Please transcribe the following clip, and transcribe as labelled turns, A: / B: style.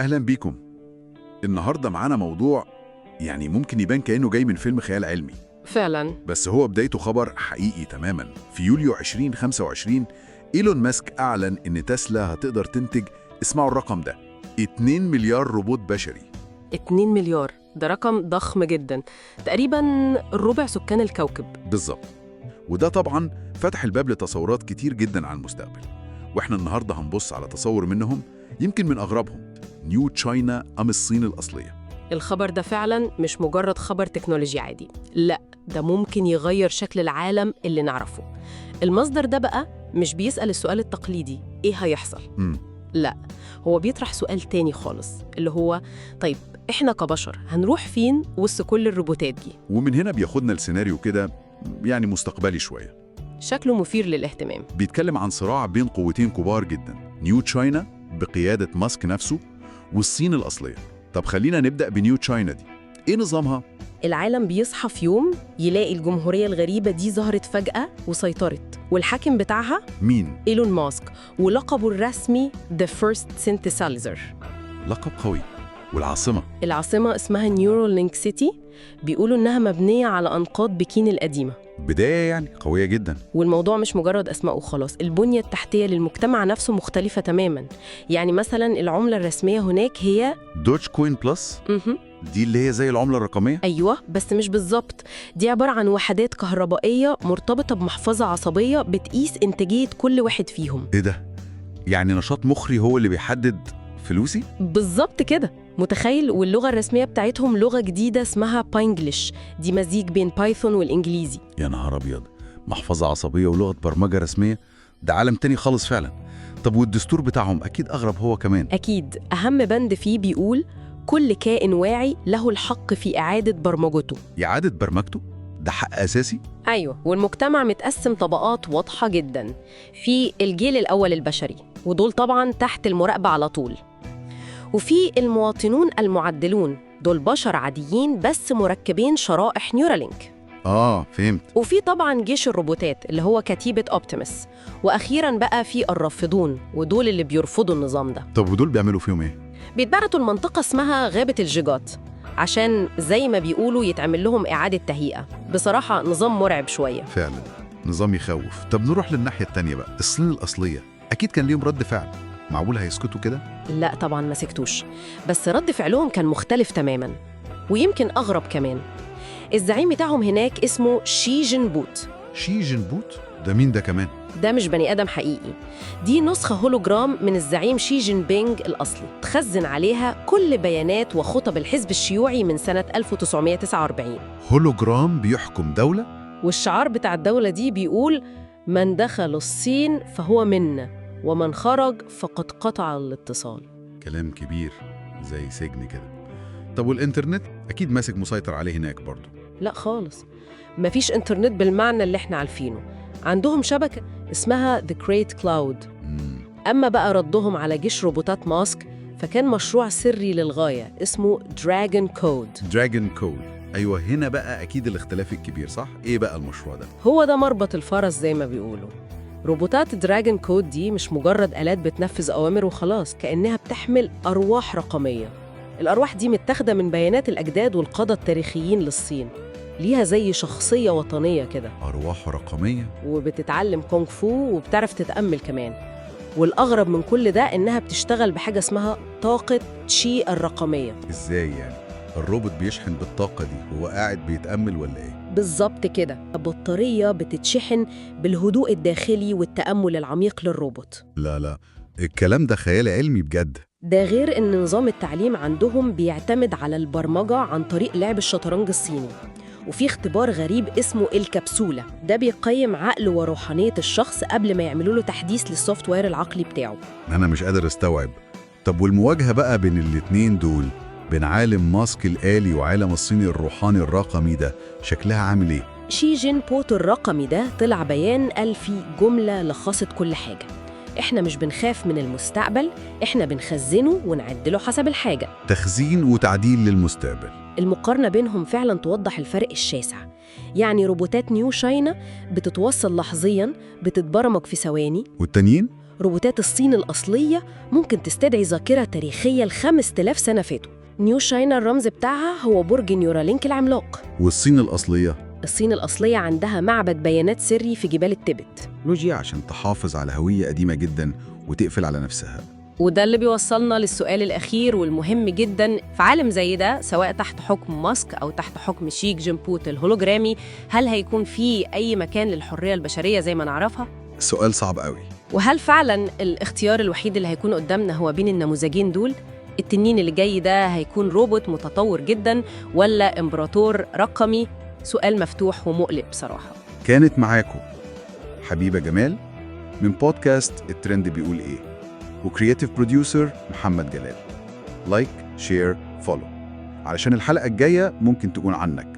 A: أهلا بيكم. النهاردة معانا موضوع يعني ممكن يبان كأنه جاي من فيلم خيال علمي،
B: فعلا.
A: بس هو بدايته خبر حقيقي تماما. في يوليو 2025 إيلون ماسك أعلن إن تسلا هتقدر تنتج، اسمعوا الرقم ده، 2 مليار روبوت بشري.
B: 2 مليار ده رقم ضخم جدا، تقريبا ربع سكان الكوكب.
A: بالظبط. وده طبعا فتح الباب لتصورات كتير جدا عن المستقبل، واحنا النهارده هنبص على تصور منهم يمكن من أغربهم، New China أم الصين الأصلية.
B: الخبر ده فعلا مش مجرد خبر تكنولوجي عادي، لا ده ممكن يغير شكل العالم اللي نعرفه. المصدر ده بقى مش بيسأل السؤال التقليدي إيه هيحصل، لا هو بيطرح سؤال تاني خالص، اللي هو طيب إحنا كبشر هنروح فين وسط كل الروبوتات دي؟
A: ومن هنا بياخدنا لسيناريو كده يعني مستقبلي شوية،
B: شكله مثير للاهتمام.
A: بيتكلم عن صراع بين قوتين كبار جدا، New China بقيادة ماسك نفسه والصين الأصلية. طب خلينا نبدأ ب New China دي، إيه نظامها؟
B: العالم بيصحى في يوم يلاقي الجمهورية الغريبة دي ظهرت فجأة وسيطرت، والحاكم بتاعها
A: مين؟
B: إيلون ماسك، ولقبه الرسمي The First Synthesizer.
A: لقب قوي. والعاصمة؟
B: العاصمة اسمها Neuralink City، بيقولوا إنها مبنية على أنقاض بكين القديمة.
A: بداية يعني قوية جدا.
B: والموضوع مش مجرد أسماء وخلاص، البنية التحتية للمجتمع نفسه مختلفة تماما. يعني مثلا العملة الرسمية هناك هي
A: Dogecoin Plus،
B: مهم.
A: دي اللي هي زي العملة الرقمية؟
B: أيوة بس مش بالظبط، دي عبارة عن وحدات كهربائية مرتبطة بمحفظة عصبية بتقيس إنتاجية كل واحد فيهم.
A: إيه ده؟ يعني نشاط مخي هو اللي بيحدد فلوسي؟
B: بالظبط كده، متخيل؟ واللغة الرسمية بتاعتهم لغة جديدة اسمها Pynglish، دي مزيج بين Python والإنجليزي.
A: يا نهار أبيض، محفظة عصبية ولغة برمجة رسمية، ده عالم تاني خالص فعلا. طب والدستور بتاعهم أكيد أغرب هو كمان.
B: أكيد، أهم بند فيه بيقول كل كائن واعي له الحق في إعادة برمجته.
A: إعادة برمجته؟ ده حق أساسي؟
B: أيوة، والمجتمع متقسم طبقات واضحة جدا. في الجيل الأول البشري، ودول طبعا تحت المراقبة على طول، وفي المواطنون المعدلون، دول بشر عاديين بس مركبين شرائح Neuralink.
A: آه فهمت.
B: وفي طبعا جيش الروبوتات اللي هو كتيبة أوبتيمس. وأخيرا بقى في الرافضون، ودول اللي بيرفضوا النظام ده.
A: طب ودول بيعملوا فيهم إيه؟
B: بيتبعتوا المنطقة اسمها غابة الجيجات، عشان زي ما بيقولوا يتعمل لهم إعادة تهيئة. بصراحة نظام مرعب شوية.
A: فعلا نظام يخوف. طب نروح للناحية التانية بقى، الصين الأصلية أكيد كان ليهم رد فعل، معقول هيسكتوا كده؟
B: لا طبعا ما سكتوش، بس رد فعلهم كان مختلف تماما، ويمكن أغرب كمان. الزعيم بتاعهم هناك اسمه شي جين بوت.
A: شي جين بوت؟ ده مين ده كمان؟
B: ده مش بني آدم حقيقي، دي نسخة هولوجرام من الزعيم شي جين بينج الأصلي، تخزن عليها كل بيانات وخطب الحزب الشيوعي من سنة 1949.
A: هولوجرام بيحكم دولة؟
B: والشعار بتاع الدولة دي بيقول من دخل الصين فهو منا، ومن خرج فقد قطع الاتصال.
A: كلام كبير زي سجن كده. طب والإنترنت؟ أكيد ماسك مسيطر عليه هناك برضه.
B: لا خالص، مفيش انترنت بالمعنى اللي احنا عارفينه. عندهم شبكة اسمها The Great Cloud. أما بقى ردهم على جيش روبوتات ماسك فكان مشروع سري للغاية اسمه Dragon Code.
A: Dragon Code، أيوه هنا بقى أكيد الاختلاف الكبير صح؟ إيه بقى المشروع ده؟
B: هو ده مربط الفرس زي ما بيقولوا. روبوتات Dragon Code دي مش مجرد آلات بتنفذ أوامر وخلاص، كأنها بتحمل أرواح رقمية. الأرواح دي متاخدة من بيانات الأجداد والقادة التاريخيين للصين، ليها زي شخصية وطنية كده.
A: أرواح رقمية؟
B: وبتتعلم كونغ فو وبتعرف تتأمل كمان. والأغرب من كل ده إنها بتشتغل بحاجة اسمها طاقة تشي الرقمية.
A: إزاي يعني؟ الروبوت بيشحن بالطاقة دي وهو قاعد بيتأمل ولا إيه؟
B: بالظبط كده، بطارية بتتشحن بالهدوء الداخلي والتأمل العميق للروبوت.
A: لا لا، الكلام ده خيال علمي بجد.
B: ده غير إن نظام التعليم عندهم بيعتمد على البرمجة عن طريق لعب الشطرنج الصيني. وفي اختبار غريب اسمه الكبسولة، ده بيقيم عقل وروحانية الشخص قبل ما يعملوا له تحديث لل software العقلي بتاعه.
A: أنا مش قادر أستوعب. طب والمواجهة بقى بين الاتنين دول، بين عالم ماسك الآلي وعالم الصيني الروحاني الرقمي ده، شكلها عامل إيه؟
B: شي جين بوت الرقمي ده طلع بيان قال فيه جملة لخصت كل حاجة: إحنا مش بنخاف من المستقبل، إحنا بنخزنه ونعدله حسب الحاجة.
A: تخزين وتعديل للمستقبل.
B: المقارنة بينهم فعلا توضح الفرق الشاسع. يعني روبوتات New China بتتوصل لحظيا، بتتبرمج في ثواني.
A: والتانيين؟
B: روبوتات الصين الأصلية ممكن تستدعي ذاكرة تاريخية ل 5000 سنة فاتوا. New China الرمز بتاعها هو برج نيورالينك العملاق.
A: والصين الأصلية؟
B: الصين الأصلية عندها معبد بيانات سري في جبال التبت.
A: لوجيا عشان تحافظ على هوية قديمة جدا وتقفل على نفسها.
B: وده اللي بيوصلنا للسؤال الأخير والمهم جدا في عالم زي ده، سواء تحت حكم ماسك أو تحت حكم شيك جيمبوت الهولوجرامي، هل هيكون في أي مكان للحرية البشرية زي ما نعرفها؟
A: سؤال صعب قوي.
B: وهل فعلا الاختيار الوحيد اللي هيكون قدامنا هو بين النموذجين دول؟ التنين اللي جاي ده هيكون روبوت متطور جدا ولا امبراطور رقمي؟ سؤال مفتوح ومقلق بصراحة.
A: كانت معاكم حبيبة جمال من بودكاست الترند بيقول ايه، و creative producer محمد جلال. like، share، follow، علشان الحلقة الجاية ممكن تكون عنك.